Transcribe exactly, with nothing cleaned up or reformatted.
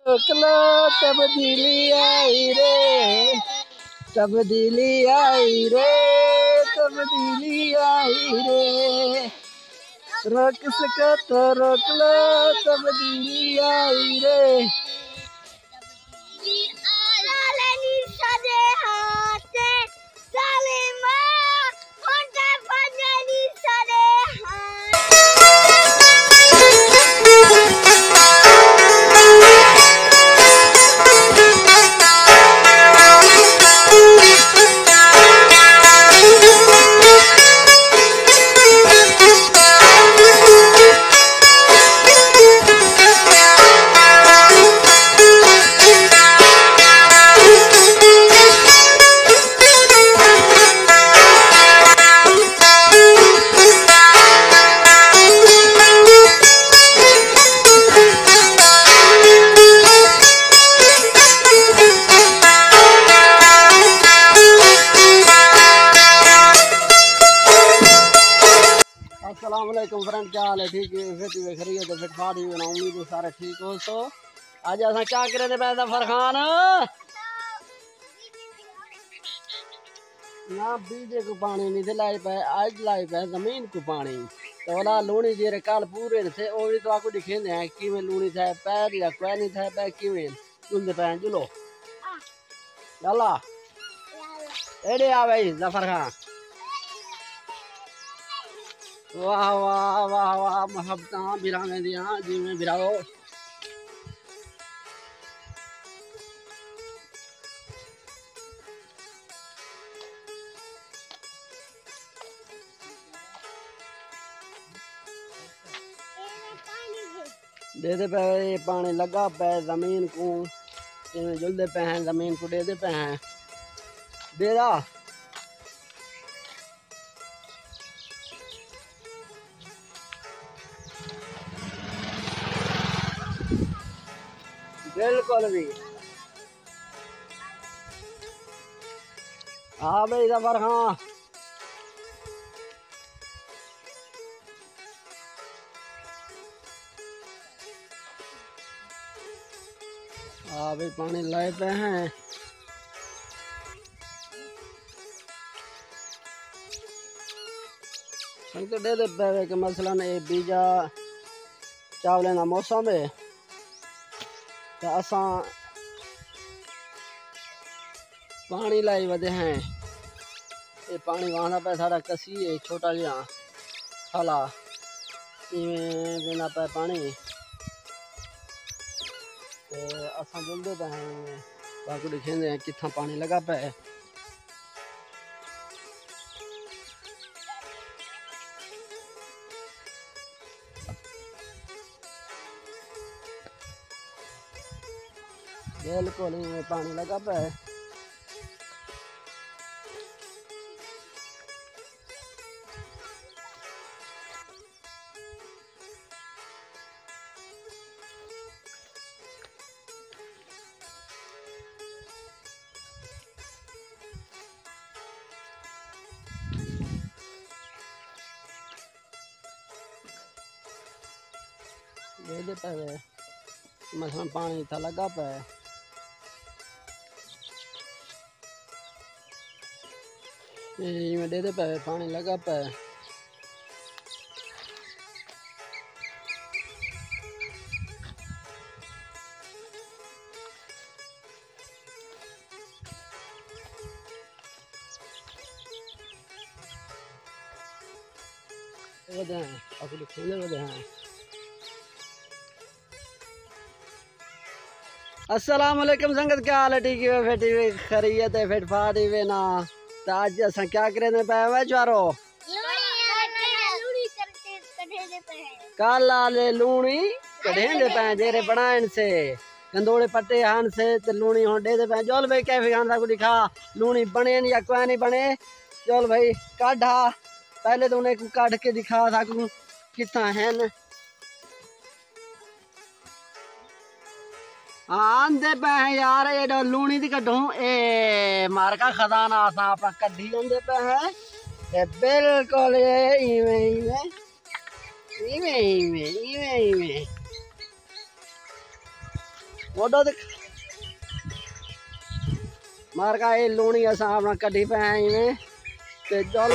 روک لو، تبدیلی آئی رے، تبدیلی آئی رے، تبدیلی آئی رے۔ روک سکو تو روک لو، تبدیلی آئی رے۔ السلام علیکم فرینڈ، کیا حال ہے؟ ٹھیک ہے؟ فٹ وے خیریت ہے؟ فٹ فاٹ ہی بنا، امید ہے سارے ٹھیک ہو۔ سو اڄ اساں کیا کرے دے پئے ظفر خان؟ نہ بیجے کوں پاݨی نہیں تھے لائے پئے، اڄ لائے پئے زمین کوں پاݨی۔ تے ولا لوݨی جیرے کل پورے تھے، او وی تہاکوں ݙکھیندے ہیں کیویں لوݨی تھئے پئے یا کوئی نہیں تھئے پئے، کیویں ڄلدے پئے ہیں، ڄلو۔ یلا۔ ایݙے آ بھائی ظفر خان۔ واہ واہ واہ واہ، محبتاں بھراویں دیاں جیویں بھراؤ۔ ݙیہدے پئے، اے پاݨی لڳا پئے زمین کوں، ایویں ڄلدے پئے ہیں، زمین کوں ݙیہدے پئے ہیں۔ ݙیہدا۔ بالکل وی۔ ہاں بھائی ظفر خان۔ ہاں بھائی، پاݨی لائے پئے ہیں۔ سنگت ݙیہدے پئے وے کہ مثلاً اے بیجا چاولیں دا موسم ہے، تے اساں پاݨی لائی ودے ہیں۔ اے پاݨی وہندا پئے، ساݙا کسی ہے چھوٹا جیہا کھالا، ایویں ویندا پئے پاݨی۔ تے اساں ڄلدے پئے ہیں، تہاکوں ݙکھیندے ہیں کتھاں پاݨی لڳا پئے۔ بالکل ایویں پاݨی لڳا پئے۔ ݙیہدے پئے وے، مثلاً پاݨی اتھاں لڳا پئے۔ اے ایویں ݙیہدے پئے، پاݨی لڳا پئے۔ ودے ہیں، اکو ݙکھیندے ودے ہیں۔ السلام علیکم سنگت، کیا حال ہے؟ ٹھیک ہے؟ فٹ ہی وے، خیریت ہے؟ فٹ فاٹ ہی وے نا؟ تے اڄ اساں کیا کریندے پئے ہیں وے چوارو؟ لوݨی کݙھیندے پئے ہیں۔ کل آلے لوݨی کݙھیندے پئے ہیں، جیرے بݨائن سے۔ گندوڑے پٹے ہن سے تے لوݨی ہݨ ݙیہدے پئے ہیں۔ چل بھائی کیفی خان ساکوں ݙکھا، لوݨی بݨے یا کوئی نہیں بݨے۔ چل بھائی کڈھ آ، پہلے تو انہیں کوں کڈھ کے ݙکھا ساکوں کتھاں ہن۔ آندے پئے ہیں یار، ایݙو لوݨی دی کڈھوں، اے مارکا خزانہ اساں اپݨا کڈھی آندے پئے ہیں۔ اے بالکل اے ایویں، ایویں، ایویں، ایویں، ایویں، ایویں۔ موڈو تے مار کا اے لوݨی اساں اپݨا کڈھی پئے آئیں میں۔ تے جل